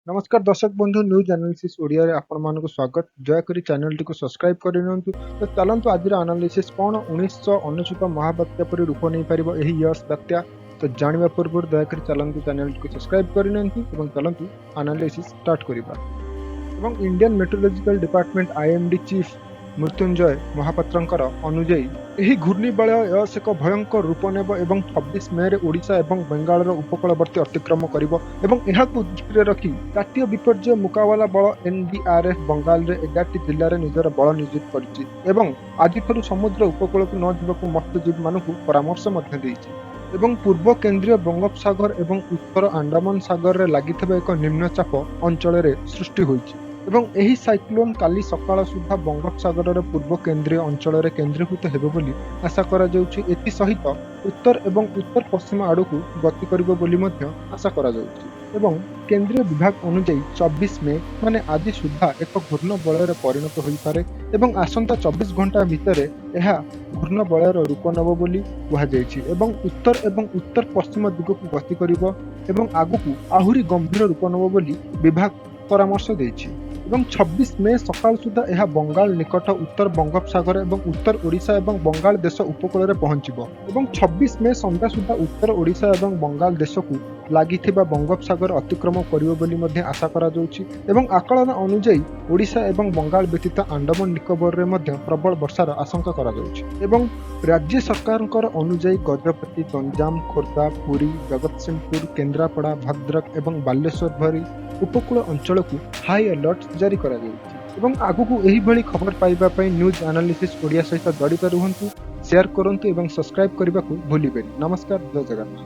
ନମସ୍କାର ଦର୍ଶକ ବନ୍ଧୁ, ନ୍ୟୁଜ୍ ଆନାଲିସିସ୍ ଓଡ଼ିଆରେ ଆପଣମାନଙ୍କୁ ସ୍ୱାଗତ। ଦୟାକରି ଚ୍ୟାନେଲଟିକୁ ସବସ୍କ୍ରାଇବ୍ କରିନିଅନ୍ତୁ। ତ ଚାଲନ୍ତୁ, ଆଜିର ଆନାଲିସିସ୍ କ'ଣ? 1999 ମହାବାତ୍ୟା ପରି ରୂପ ନେଇପାରିବ ଏହି ୟସ୍ ବାତ୍ୟା? ତ ଜାଣିବା ପୂର୍ବରୁ ଦୟାକରି ଚାଲନ୍ତୁ, ଚ୍ୟାନେଲଟିକୁ ସବସ୍କ୍ରାଇବ୍ କରିନିଅନ୍ତୁ ଏବଂ ଚାଲନ୍ତୁ, ଆନାଲିସିସ୍ ଷ୍ଟାର୍ଟ କରିବା। ଏବଂ Indian meteorological department, IMD chief Mrutyunjay ମହାପାତ୍ରଙ୍କର ଅନୁଯାୟୀ, ଏହି ଘୂର୍ଣ୍ଣିବଳୟ ୟସ୍ ଏକ ଭୟଙ୍କର ରୂପ ନେବ ଏବଂ 26 ମେରେ ଓଡ଼ିଶା ଏବଂ ବେଙ୍ଗାଲର ଉପକୂଳବର୍ତ୍ତୀ ଅତିକ୍ରମ କରିବ। ଏବଂ ଏହାକୁ ଦୃଷ୍ଟିରେ ରଖି ଜାତୀୟ ବିପର୍ଯ୍ୟୟ ମୁକାବିଲା ବଳ, ଏନଡିଆରଏଫ୍, ବଙ୍ଗାଳରେ 11ଟି ଜିଲ୍ଲାରେ ନିଜର ବଳ ନିଯୁକ୍ତ କରିଛି ଏବଂ ଆଜିଠାରୁ ସମୁଦ୍ର ଉପକୂଳକୁ ନ ଯିବାକୁ ମତ୍ସ୍ୟଜୀବୀମାନଙ୍କୁ ପରାମର୍ଶ ମଧ୍ୟ ଦେଇଛି। ଏବଂ ପୂର୍ବ କେନ୍ଦ୍ରୀୟ ବଙ୍ଗୋପସାଗର ଏବଂ ଉତ୍ତର ଆଣ୍ଡାମାନ ସାଗରରେ ଲାଗିଥିବା ଏକ ନିମ୍ନଚାପ ଅଞ୍ଚଳରେ ସୃଷ୍ଟି ହୋଇଛି ଏବଂ ଏହି ସାଇକ୍ଲୋନ୍ କାଲି ସକାଳ ସୁଦ୍ଧା ବଙ୍ଗୋପସାଗରର ପୂର୍ବ କେନ୍ଦ୍ରୀୟ ଅଞ୍ଚଳରେ କେନ୍ଦ୍ରୀଭୂତ ହେବ ବୋଲି ଆଶା କରାଯାଉଛି। ଏଥିସହିତ ଉତ୍ତର ଏବଂ ଉତ୍ତର ପଶ୍ଚିମ ଆଡ଼କୁ ଗତି କରିବ ବୋଲି ମଧ୍ୟ ଆଶା କରାଯାଉଛି। ଏବଂ କେନ୍ଦ୍ରୀୟ ବିଭାଗ ଅନୁଯାୟୀ 24 ମେ, ମାନେ ଆଜି ସୁଦ୍ଧା ଏକ ଘୂର୍ଣ୍ଣବଳୟରେ ପରିଣତ ହୋଇପାରେ ଏବଂ ଆସନ୍ତା 24 ଘଣ୍ଟା ଭିତରେ ଏହା ଘୂର୍ଣ୍ଣବଳୟର ରୂପ ନେବ ବୋଲି କୁହାଯାଇଛି ଏବଂ ଉତ୍ତର ଏବଂ ଉତ୍ତର ପଶ୍ଚିମ ଦିଗକୁ ଗତି କରିବ ଏବଂ ଆଗକୁ ଆହୁରି ଗମ୍ଭୀର ରୂପ ନେବ ବୋଲି ବିଭାଗ ପରାମର୍ଶ ଦେଇଛି। ଏବଂ 26 ମେ ସକାଳ ସୁଦ୍ଧା ଏହା ବଙ୍ଗାଳ ନିକଟ ଉତ୍ତର ବଙ୍ଗୋପସାଗର ଏବଂ ଉତ୍ତର ଓଡ଼ିଶା ଏବଂ ବଙ୍ଗାଳ ଦେଶ ଉପକୂଳରେ ପହଞ୍ଚିବ ଏବଂ 26 ମେ ସନ୍ଧ୍ୟା ସୁଦ୍ଧା ଉତ୍ତର ଓଡ଼ିଶା ଏବଂ ବଙ୍ଗାଳ ଦେଶକୁ ଲାଗିଥିବା ବଙ୍ଗୋପସାଗର ଅତିକ୍ରମ କରିବ ବୋଲି ମଧ୍ୟ ଆଶା କରାଯାଉଛି। ଏବଂ ଆକଳନ ଅନୁଯାୟୀ ଓଡ଼ିଶା ଏବଂ ବଙ୍ଗାଳ ବ୍ୟତୀତ ଆଣ୍ଡାମାନ ନିକୋବରରେ ମଧ୍ୟ ପ୍ରବଳ ବର୍ଷାର ଆଶଙ୍କା କରାଯାଉଛି। ଏବଂ ରାଜ୍ୟ ସରକାରଙ୍କର ଅନୁଯାୟୀ ଗଜପତି, ଗଞ୍ଜାମ, ଖୋର୍ଦ୍ଧା, ପୁରୀ, ଜଗତସିଂହପୁର, କେନ୍ଦ୍ରାପଡ଼ା, ଭଦ୍ରକ ଏବଂ ବାଲେଶ୍ୱର ଭଳି ଉପକୂଳ ଅଞ୍ଚଳକୁ ହାଇ ଆଲର୍ଟ ଜାରି କରାଯାଇଛି। ଏବଂ ଆଗକୁ ଏହିଭଳି ଖବର ପାଇବା ପାଇଁ ନ୍ୟୁଜ୍ ଆନାଲିସିସ୍ ଓଡ଼ିଆ ସହିତ ଜଡ଼ିତ ରୁହନ୍ତୁ, ସେୟାର କରନ୍ତୁ ଏବଂ ସବସ୍କ୍ରାଇବ୍ କରିବାକୁ ଭୁଲିବେନି। ନମସ୍କାର, ଜୟ ଜଗନ୍ନାଥ।